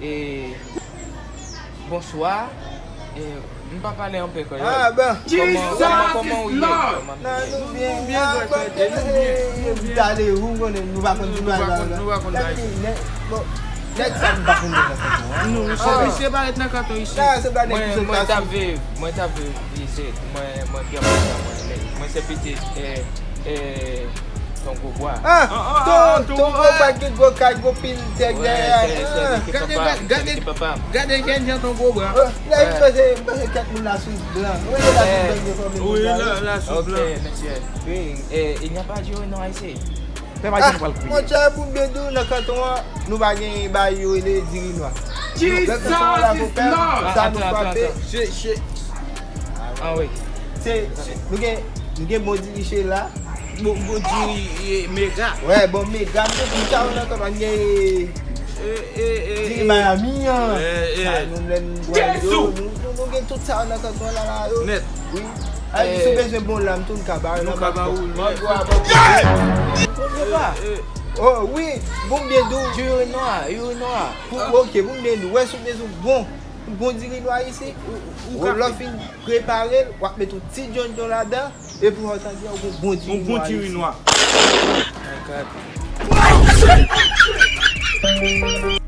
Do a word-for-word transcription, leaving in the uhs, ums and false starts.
E, bonswa. E, m pa pale anpil kreyòl. Ah, bon. Kòman, kòman, kòman ou ye? Kòman nou ye? Non, nou byen. Ah, bon, eh, eh, talè, ou konnen, nou pa konn, nou pa konn, nou pa konn bagay. Bon, nèg sa m pa konn nan kanton an. Non, se misye pa ret nan kanton isi. Mwen, mwen t ap viv, mwen t ap viv isit. Mwen, mwen gen mwen, mwen, mwen se pitit, eh, eh, Ton Gwo Bwa. Ah, Ton, Ton Gwo Bwa gen gwo kay, gwo pil tè dèyè. Gade, gade, gade jèn jan Ton Gwo Bwa. Lè li pase, pase kèk moun la sou blan. Wi, la sou blan, gen fanmi moun la, wi. Ok, mesye. Eh, il n'y a pas de nom ici. Fè maji nou pral kriye. Monchè, pou m byen di w, nan kanton an, nou pa gen bagay yo rele diri nwa. Lè kanton an la pou fè, sa nou frape. Ah wi. Se, nou gen, nou gen bon diri che la. Bon, bon diri, eh, mega. Wè, bon mega, nou gen tout sa yo nan kanton an, nou gen diri Miami an. Sa nou menm bwè yo, nou, nou, nou gen tout sa yo nan kanton an la, la yo. Nèt. Wi. Ay, si w bezwen bon lam tou, nou ka ba w lam. Nou ka ba ou l. Ton Gwo Bwa. Oh, wi, bon byen di w. Diri nwa, diri nwa. Pou, ok, bon byen di w. Wè, si w bezwen bon, bon diri nwa isi, ou, ou, ou lè w fin prepare l, w ap met yon ti djondjon ladan, epi w ap tande yon bon diri nwa isi. Yon bon diri nwa. My God.